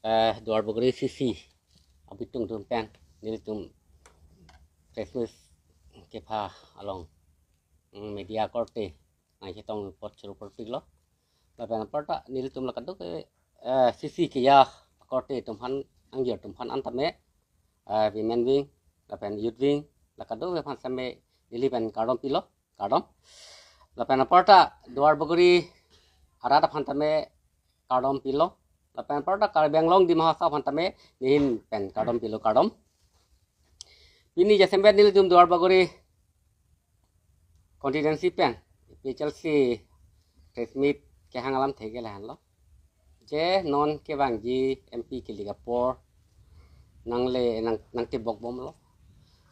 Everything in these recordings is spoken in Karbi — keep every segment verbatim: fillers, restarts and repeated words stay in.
eh, Duarbagori C C abitung atum pen nelitum press meet kepha along, mm, media korte nangchetong apot choro korpiklo. Lapen aparta nelitum la kadokave, eh, C C keya korte atum aphan, angjir atum aphan an tame, eh, women wing lapen youth wing la kadokave aphan tame neli pen kardom pilo, kardom. Lapen aparta Duarbagori arat aphan tame kardom pilo. Lapen aparta Karbi Anglong Dima Hasao aphan tame nehin pen kardom pilo, kardom. Pini jasemet nelitum Duarbagori constituency pen A P H L C press meet kehang alamthe ke lahenlo. Je non kevangji M P kelik apor nangle nang, nangtebok bomlo.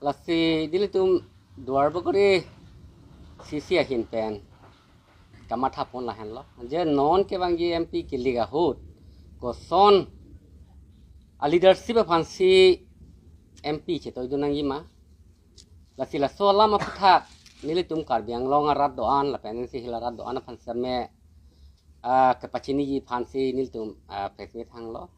Lasi nelitum Duarbagori C C ahin pen kamatha pon lahenlo. Je non kevangji M P kelik ahut koson a leadership aphansi M P chetoidun nangjima. Lasi laso alam aphuthak nelitum Karbi Anglong arat do-an lapen N C Hills arat do-an aphan tame, ah, kepachiniji aphansi nelitum, ah, press meet hanglo.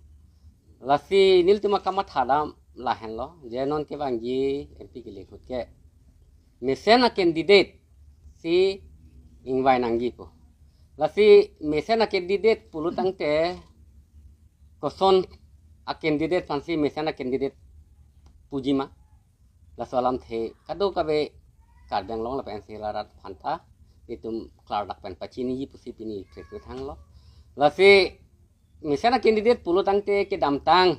Lasi nelitum akamatha dam lahenlo. Je non kevangji M P kelik ahut ke mesen a candidate si ingvai nangji pu. Lasi mesen a candidate pulo tangte koson a candidate aphansi mesen a candidate pujima. Laso alamthe kadokave Karbi Anglong lapen N C Hills arat aphanta itum klardak pen pachiniji pusi pini press meet hanglo. Lasi mesen a candidate pulo tangte kedamtang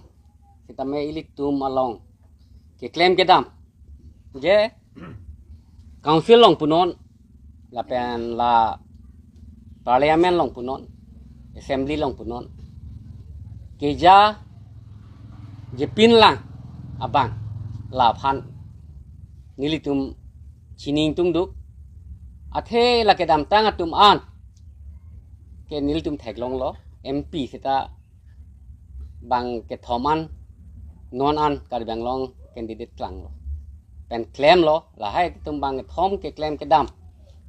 sitame ilitum along keklem kedam je council along punon lapen la parliament along punon, assembly along punon, keja jepin lang abang laphan nelitum chini ingtungduk. Athe la kedamtang atum an ke nelitum theklonglo, M P seta bang kethom an non an Karbi Anglong candidate klanglo pen klemlo. Lahai atum bang kethom keklem kedam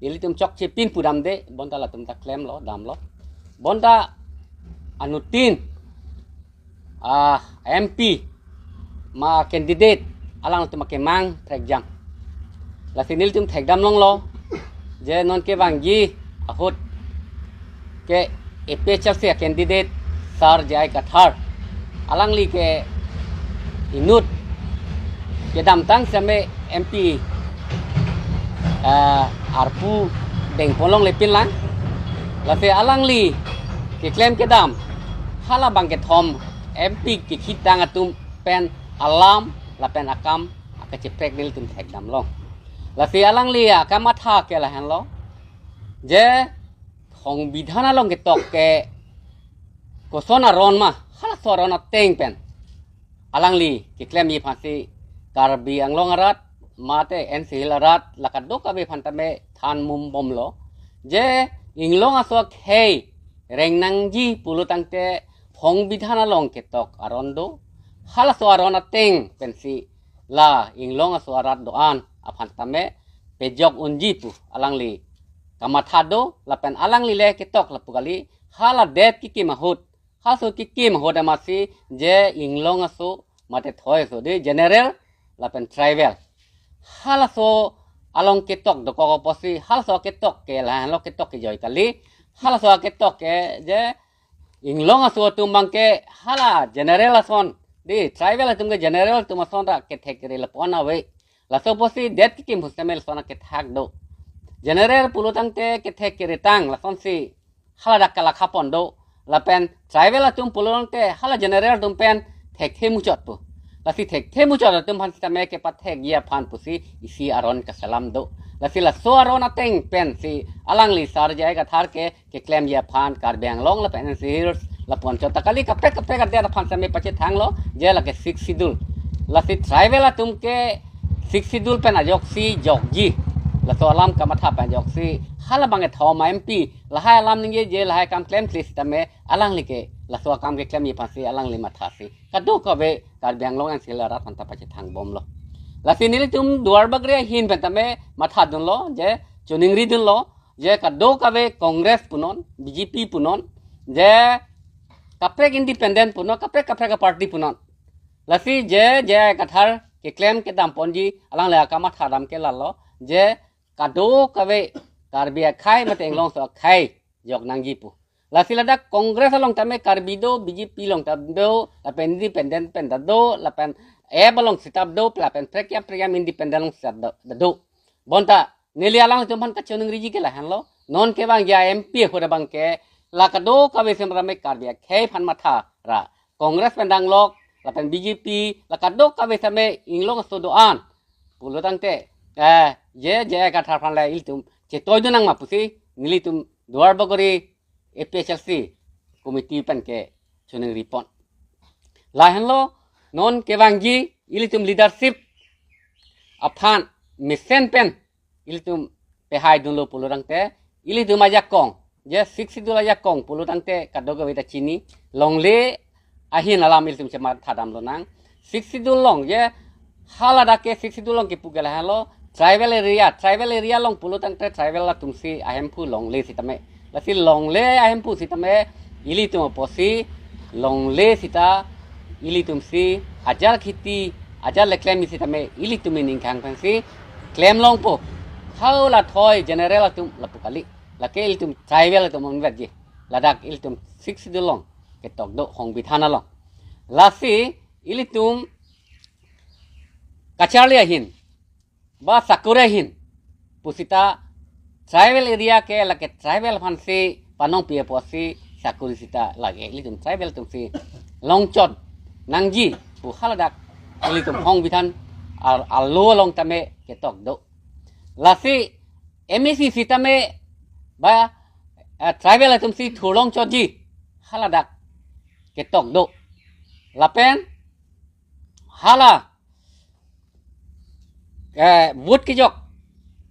nelitum chokche pin pudamde, bonta latum ta klemlo, damlo. Bonta anuttin, ah, M P ma candidate alangtum akemang thekjam. Lasi nelitum thekdam longlo je non kevangji ahut ke A P H L C a candidate Sar J I Kathar, alangli ke inut kedamtang sitame M P, eh, arpu dengpon longle pin lang. Lasi alangli keklem kedam hala bang kethom M P kekhitang atum pen alam lapen akam akacheprek nelitum thekdam long. Lasi alangli akamatha ke lahenlo je songbidhan along ketok ke koson aron ma, halaso aron ateng pen alangli keklemji aphansi Karbi Anglong arat mate N C Hills arat la kadokave aphan tame than mum bomlo je inglong aso akhei reng nangji pulo tangte songbidhan along ketok aron do. Halaso aron ateng pensi la inglong aso arat do-an aphan tame pejok unji pu alangli kamatha do. Lapen alangli le ketok lapu kali, hala det kekim ahut, halaso kekim ahut amatsi je inglong aso mate thoi aso de, general lapen tribal, halaso along ketok dokok apotsi halaso ketok ke lahenlo, ketok kejoi kali. Halaso ketok ke je inglong aso atum bang ke hala general ason de, tribal atum ke general atum ason ra kethek kere lapu-an ave. Laso apotsi det kekim ahut sitame lason akethak do. General pulo tangte kethek kere tang lasonsi hala dak kalakha pon do. Lapen tribal atum pulo tangte hala general atum pen thekthe muchot pu. Lasi thekthe muchot atum aphan sitame kepathekji aphan pusi isi aron kaselam do. Lasi laso aron ateng pensi alangli Sar J I Kathar ke keklemji aphan Karbi Anglong lapen N C Hills lapu-an chot ta kali, kaprek kaprek adet aphan sitame pachethanglo je lake Sixth Schedule. Lasi tribal atum ke Sixth Schedule pen ajoksi jokji, laso alam kamatha pen ajoksi hala bang kethom a M P lahai alam ningje je lahai akam klemkle sitame alangli ke laso akam keklemji aphansi alangli mathasi kadokave Karbi Anglong N C Hills arat aphanta pachethang bomlo. Lasi nelitum Duarbagori ahin pen tame mathadunlo je choningridunlo je kadokave Congress punon, B J P punon, je kaprek independent punon, kaprek kaprek aparty punon. Lasi J I Kathar keklem kedam ponji alangli akamatha dam ke lalo, je kadokave Karbi akhei mate inglongso akhei jok nangji pu. Lasi ladak Congress along tame Karbi do, B J P along ta do, lapen independent pen ta do, lapen A P F along sitap do, lapen prekyam prekyam independent along sitap do, do. Bonta neli alanglitum aphan kachoningriji ke lahenlo. Non kevangji M P ahut abang ke la kadokave sitame Karbi akhei aphan matha ra Congress pen danglok, lapen B J P, la kadokave sitame inglongso do-an pulo tangte, eh, je J I Kathar aphan le ilitum chetoi dun nangma pusi nelitum Duarbagori A P H L C committee pen kechoningri pon. Lahenlo, non kevangji ilitum leadership aphan mesen pen ilitum pehai dunlo pulo tangte, ilitum ajakong, je Sixth Schedule ajakong pulo tangte kadokave ta chini, longle ahin alam ilitum chematha dam lonang. Sixth Schedule along, je haladak ke Sixth Schedule along kepu ke lahenlo, tribal area, tribal area along pulo tangte tribal atumsi ahemphu longle sitame. Lasi longle ahemphu sitame ilitum apotsi longle sita ilitumsi ajar kheti, ajar le klem sitame ilitum ining khang pensi klem longpo. Hau la thoi general atum lapu kali. Lake ilitum tribal atum onvetji. Ladak ilitum Sixth Schedule along ketok do, songbidhan along. Lasi ilitum kacharli ahin ba sakuri ahin pusita tribal area ke lake tribal aphansi panongpi apotsi sakuri sita lake ilitum tribal atumsi longchot nangji pu haladak ilitum songbidhan al-, alo along tame ketok do. Lasi M A C sitame ba, eh, tribal atumsi thur longchotji haladak ketok do. Lapen hala, eh, vote kejok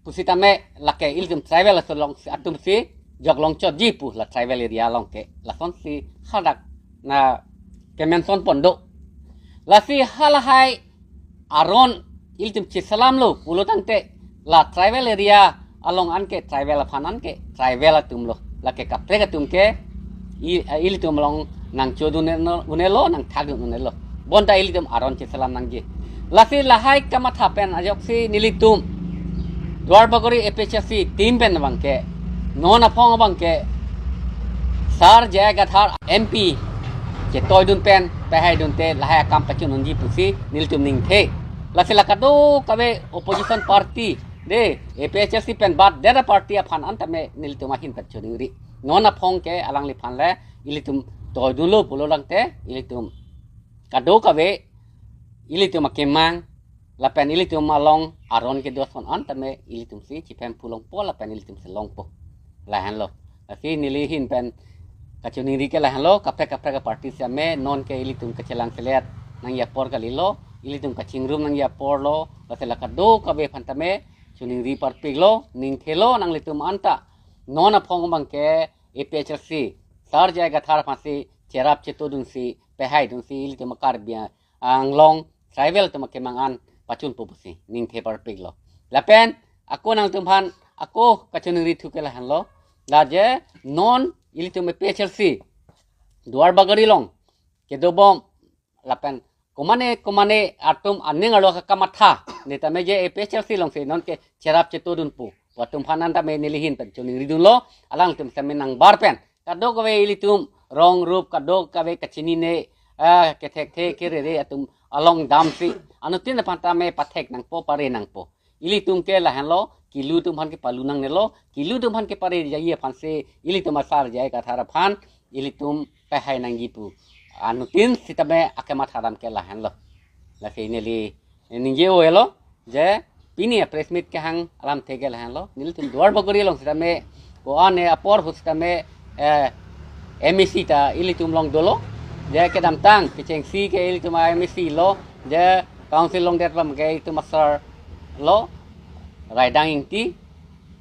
pusitame lake ilitum tribal atum along atumsi jok longchotji pu la tribal area along ke lasonsi hadak na kemention pon do. Lasi halahai aron ilitum cheselamlo pulo tangte la tribal area along anke tribal aphan anke tribal atumlo, lake kaprek atum ke i-, ilitum along nangchodun un-elo, nangthakdun un-elo. Bonta ilitum aron cheselam nangji. Lasi lahai kamatha pen ajoksi nelitum Duarbagori A P H L C team pen abang ke non aphong abang ke Sir J I Kathar M P chetoidun pen pehai dunte lahai akam pachun unji pusi nelitum ningthe. Lasi la kadokave opposition party de A P H L C pen bad dera party aphan an tame nelitum ahin pachoningri. Non aphong ke alangliphan le ilitum toidunlo pulo tangte ilitum kadokave ilitum akemang lapen ilitum along aron kedo ason an tame ilitumsi chiphem pulongpo lapen ilitumsi longpo. Lahenlo. Lasi neli ahin pen kachoningri ke lahenlo, kaprek kaprek aparty sitame non ke ilitum kachelang selet nangji apor kalilo, ilitum kachingrum nangji aporlo, lasi la kadokave aphan tame choningri parpiklo, ningthelo nanglitum anta. Non aphong abang ke A P H L C Sir J I Kathar aphansi cherap chetodunsi pehai dunsi ilitum Karbi Anglong tribal atum akemang an pachunpo pusi ningthe parpiklo. Lapen ako nangtum aphan ako kachoningri thu ke lahenlo. La je non ilitum A P H L C Duarbagori along kedobom lapen komane komane atum aning arlo kakamatha ne tame je A P H L C alongsi non ke cherap chetodunpo pu atum aphan an tame neli ahin pen choningridunlo, alangtum sitame nangbar pen kadokave ilitum rong rup kadokave kachinine, ah, kethekthe kerere atum along damsi anuttin aphan tame pathek nangpo, pare nangpo. Ilitum ke lahenlo, kilu atum aphan ke palu nangnelo, kilu atum aphan ke pare jaji aphansi ilitum a Sir J I Kathar aphan ilitum pehai nangji pu anuttin sitame akamatha dam ke lahenlo. Lasi neli ningje-olo je pini a press meet kehang alamthe ke lahenlo. Nelitum Duarbagori along sitame ko-an apor ahut sitame, eh, M A C ta ilitum along dolo. Je kedamtang kechengsi ke ilitum a M A C lo, je council along det abang ke ilitum a sir lo, Raidang Ingti.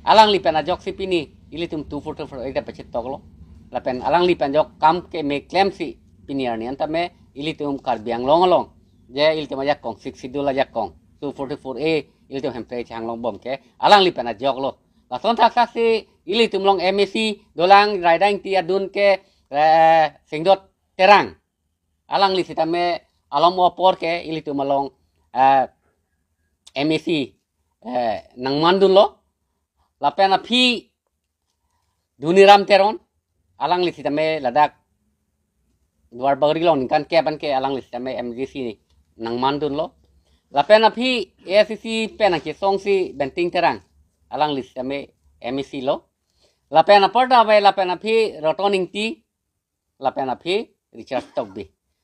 Alangli pen ajoksi pini ilitum two forty-four A ta pachetoklo. Lapen alangli pen ajok kam keme klemsi pini arni an tame ilitum Karbi Anglong along je ilitum ajakong Sixth Schedule ajakong two forty-four A ilitum hemprek chehang longbom ke alangli pen ajoklo. Lason thakthaksi ilitum along M A C dolang, Raidang Ingti adun ke, eh, singdot Terang, alangli sitame along apor ke ilitum along, eh, M A C, eh, nangmandunlo. Lapen aphi Doniram Teron, alangli sitame ladak Duarbagori along ningkan kep an ke alangli sitame M D C nangmandunlo. Lapen aphi A I C C pen nangkesongsi Benting Terang, alangli sitame M A C lo. Lapen apar ta ave, lapen aphi Roton Ingti, lapen aphi Richard Tokbi.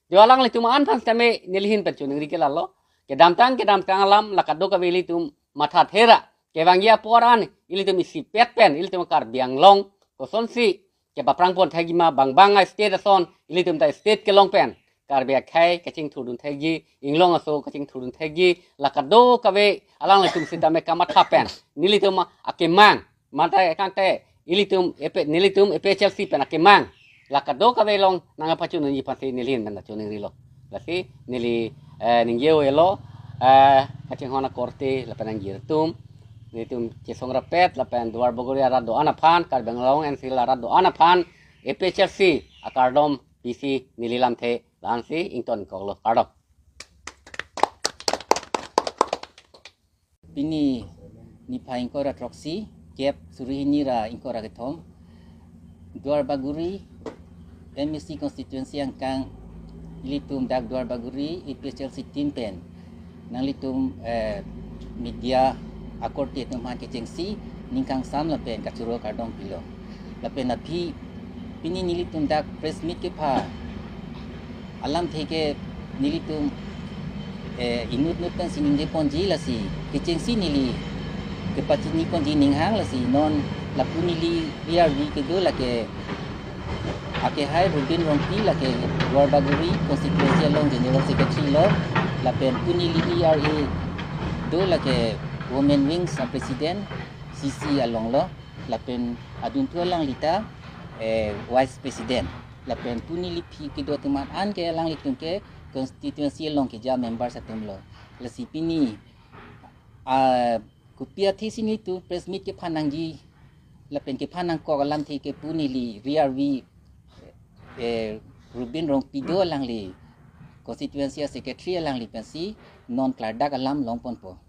Jo alanglitum an aphan sitame neli ahin pen choningri ke lalo. Kedamtang, kedamtang alam la kadokave ilitum matha thera. Kevangji apor an ilitum isipet pen ilitum Karbi Anglong kosonsi kepaprang pon thekji ma, bang bang a-state ason ilitum ta state kelong pen Karbi akhei kachingthurdun thekji, inglong aso kachingthurdun thekji, la kadokave alanglitum sitame kamatha pen nelitum akemang, mate kangte ilitum A P, nelitum A P H L C pen akemang la kadokave along nangpachunji aphansi neli ahin pen choningrilo. Lasi neli, eh, ningje-o elo, eh, kachinghon akorte lapen nangjir atum, nelitum chesong rapet lapen Duarbagori arat do-an aphan, Karbi Anglong N C L arat do-an aphan A P H L C akardom pisi neli lamthe la-ansi ingtonkoklo, kardom. Pini niphai ingkoi ra throksi, kep suri hini ra ingkoi ra kethom, Duarbagori M A C constituency angkang, ilitum dak Duarbagori A P H L C team pen nanglitum, eh, media akorte atum aphan kechengsi ning kangsam lapen kachoro kardom pilo. Lapen aphi pini nelitum dak press meet kepha alamthe ke nelitum, eh, inut inut pensi ningje ponji, lasi kechengsi neli kepachini ponji aning hang. Lasi non lapu neli E R V kedo lake akehai Rubin Rongpi, lake Duarbagori constituency along General Secretary lo, lapen pu neli E R A do lake Women Wings a-President, C C along lo, lapen adunthu alangli ta, eh, Vice President, lapen pu neli aphi kedo atum an ke alanglitum ke constituency along keja members atum lo. Lasi pini, ah, kopi athesi nelitum press meet kepha nangji lapen kepha nangkok alamthe ke pu neli E R V, eh, Rubin Rongpi do alangli, constituency a-secretary alangli pensi non klardak alam long ponpo.